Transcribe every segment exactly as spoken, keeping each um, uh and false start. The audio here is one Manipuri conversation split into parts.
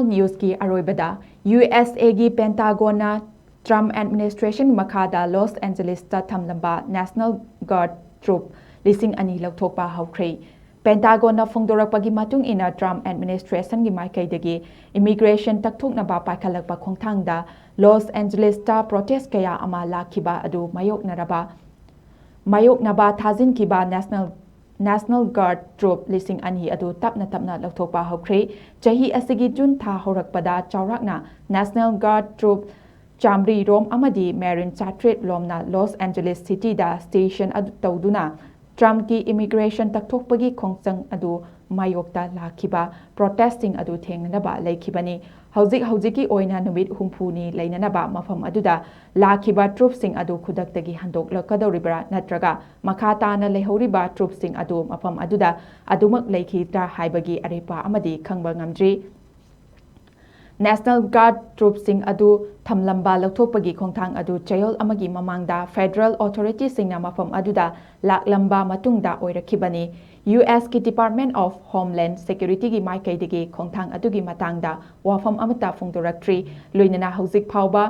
Newsꯀꯤ ꯑꯔꯣꯏꯕꯗ, USAꯒꯤ Pentagonꯅ Trump administration ꯃꯈꯥꯗ Los Angelesꯇ ꯊꯝꯂꯝꯕ National Guard troop ꯂꯤꯁꯤꯡ ꯑꯅꯤ ꯂꯧꯊꯣꯛꯄ ꯍꯧꯈ꯭ꯔꯦ꯫ Pentagonꯅ ꯐꯣꯡꯗꯣꯔꯛꯄꯒꯤ ꯃꯇꯨꯡ ꯏꯟꯅ, Trump administrationꯒꯤ ꯃꯥꯏꯀꯩꯗꯒꯤ immigration ꯇꯛꯊꯣꯛꯅꯕ ꯄꯥꯏꯈꯠꯂꯛꯄ ꯈꯣꯡꯊꯥꯡꯗ Los Angelesꯇ protest ꯀꯌꯥ ꯑꯃ ꯂꯥꯛꯈꯤꯕ ꯑꯗꯨ ꯃꯥꯌꯣꯛꯅꯔꯕ ꯃꯥꯌꯣꯛꯅꯕ ꯊꯥꯖꯤꯟꯈꯤꯕ National National Guard troop ꯂꯤꯁꯤꯡ ꯑꯅꯤ ꯑꯗꯨ ꯇꯞꯅ ꯇꯞꯅ ꯂꯧꯊꯣꯛꯄ ꯍꯧꯈ꯭ꯔꯦ꯫ ꯆꯍꯤ ꯑꯁꯤꯒꯤ ꯖꯨꯟ ꯊꯥ ꯍꯧꯔꯛꯄꯗ ꯆꯥꯎꯔꯥꯛꯅ National Guard troop ꯆꯥꯃꯔꯤ ꯔꯣꯝ ꯑꯃꯗꯤ Marine ꯆꯥꯇ꯭ꯔꯦꯠ ꯂꯣꯝꯅ Los Angeles cityꯗ station ꯑꯗꯨ ꯇꯧꯗꯨꯅ Trumpꯀꯤ immigration ꯇꯛꯊꯣꯛꯄꯒꯤ ꯈꯣꯡꯆꯪ ꯑꯗꯨ ꯃꯥꯌꯣꯛꯇ ꯂꯥꯛꯈꯤꯕ protestꯁꯤꯡ ꯑꯗꯨ ꯊꯦꯡꯅꯅꯕ ꯂꯩꯈꯤꯕꯅꯤ꯫ ꯍꯧꯖꯤꯛ ꯍꯧꯖꯤꯛꯀꯤ ꯑꯣꯏꯅ ꯅꯨꯃꯤꯠ ꯍꯨꯝꯐꯨꯅꯤ ꯂꯩꯅꯅꯕ ꯃꯐꯝ ꯑꯗꯨꯗ ꯂꯥꯛꯈꯤꯕ troopꯁꯤꯡ ꯑꯗꯨ ꯈꯨꯗꯛꯇꯒꯤ ꯍꯟꯗꯣꯛꯂꯛꯀꯗꯧꯔꯤꯕ꯭ꯔꯥ ꯅꯠꯇ꯭ꯔꯒ ꯃꯈꯥ ꯇꯥꯅ ꯂꯩꯍꯧꯔꯤꯕ troopꯁꯤꯡ ꯑꯗꯨ ꯃꯐꯝ ꯑꯗꯨꯗ ꯑꯗꯨꯃꯛ ꯂꯩꯈꯤꯗ꯭ꯔꯥ ꯍꯥꯏꯕꯒꯤ ꯑꯔꯦꯞꯄ ꯑꯃꯗꯤ ꯈꯪꯕ ꯉꯝꯗ꯭ꯔꯤ꯫ National Guard troopꯁꯤꯡ ꯑꯗꯨ ꯊꯝꯂꯝꯕ ꯂꯧꯊꯣꯛꯄꯒꯤ ꯈꯣꯡꯊꯥꯡ ꯑꯗꯨ ꯆꯌꯣꯜ ꯑꯃꯒꯤ ꯃꯃꯥꯡꯗ federal authorityꯁꯤꯡꯅ ꯃꯐꯝ ꯑꯗꯨꯗ ꯂꯥꯛꯂꯝꯕ ꯃꯇꯨꯡꯗ ꯑꯣꯏꯔꯛꯈꯤꯕꯅꯤ꯫ USꯀꯤ Department of Homeland Securityꯒꯤ ꯃꯥꯏꯀꯩꯗꯒꯤ ꯈꯣꯡꯊꯥꯡ ꯑꯗꯨꯒꯤ ꯃꯇꯥꯡꯗ ꯋꯥꯐꯝ ꯑꯃꯠꯇ ꯐꯣꯡꯗꯣꯔꯛꯇ꯭ꯔꯤ꯫ ꯂꯣꯏꯅꯅ ꯍꯧꯖꯤꯛ ꯐꯥꯎꯕ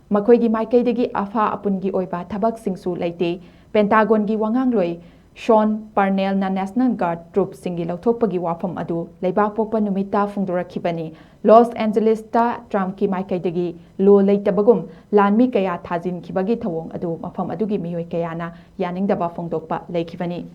ꯃꯈꯣꯏꯒꯤ ꯃꯥꯏꯀꯩꯗꯒꯤ ꯑꯐ ꯑꯄꯨꯟꯒꯤ ꯑꯣꯏꯕ ꯊꯕꯛꯁꯤꯡꯁꯨ ꯂꯩꯇꯦ꯫ Pentagonꯒꯤ ꯋꯥꯉꯥꯡꯂꯣꯏ Sean Parnellꯅ National Guard troopꯁꯤꯡꯒꯤ ꯂꯧꯊꯣꯛꯄꯒꯤ ꯋꯥꯐꯝ ꯑꯗꯨ ꯂꯩꯕꯥꯛꯄꯣꯛꯄ ꯅꯨꯃꯤꯠꯇ ꯐꯣꯡꯗꯣꯔꯛꯈꯤꯕꯅꯤ꯫ Los Angelesꯇ Trumpꯀꯤ ꯃꯥꯏꯀꯩꯗꯒꯤ ꯂꯣ ꯂꯩꯇꯕꯒꯨꯝ ꯂꯥꯟꯃꯤ ꯀꯌꯥ ꯊꯥꯖꯤꯟꯈꯤꯕꯒꯤ ꯊꯧꯑꯣꯡ ꯑꯗꯨ ꯃꯐꯝ ꯑꯗꯨꯒꯤ ꯃꯤꯑꯣꯏ ꯀꯌꯥꯅ ꯌꯥꯅꯤꯡꯗꯕ ꯐꯣꯡꯗꯣꯛꯄ ꯂꯩꯈꯤꯕꯅꯤ꯫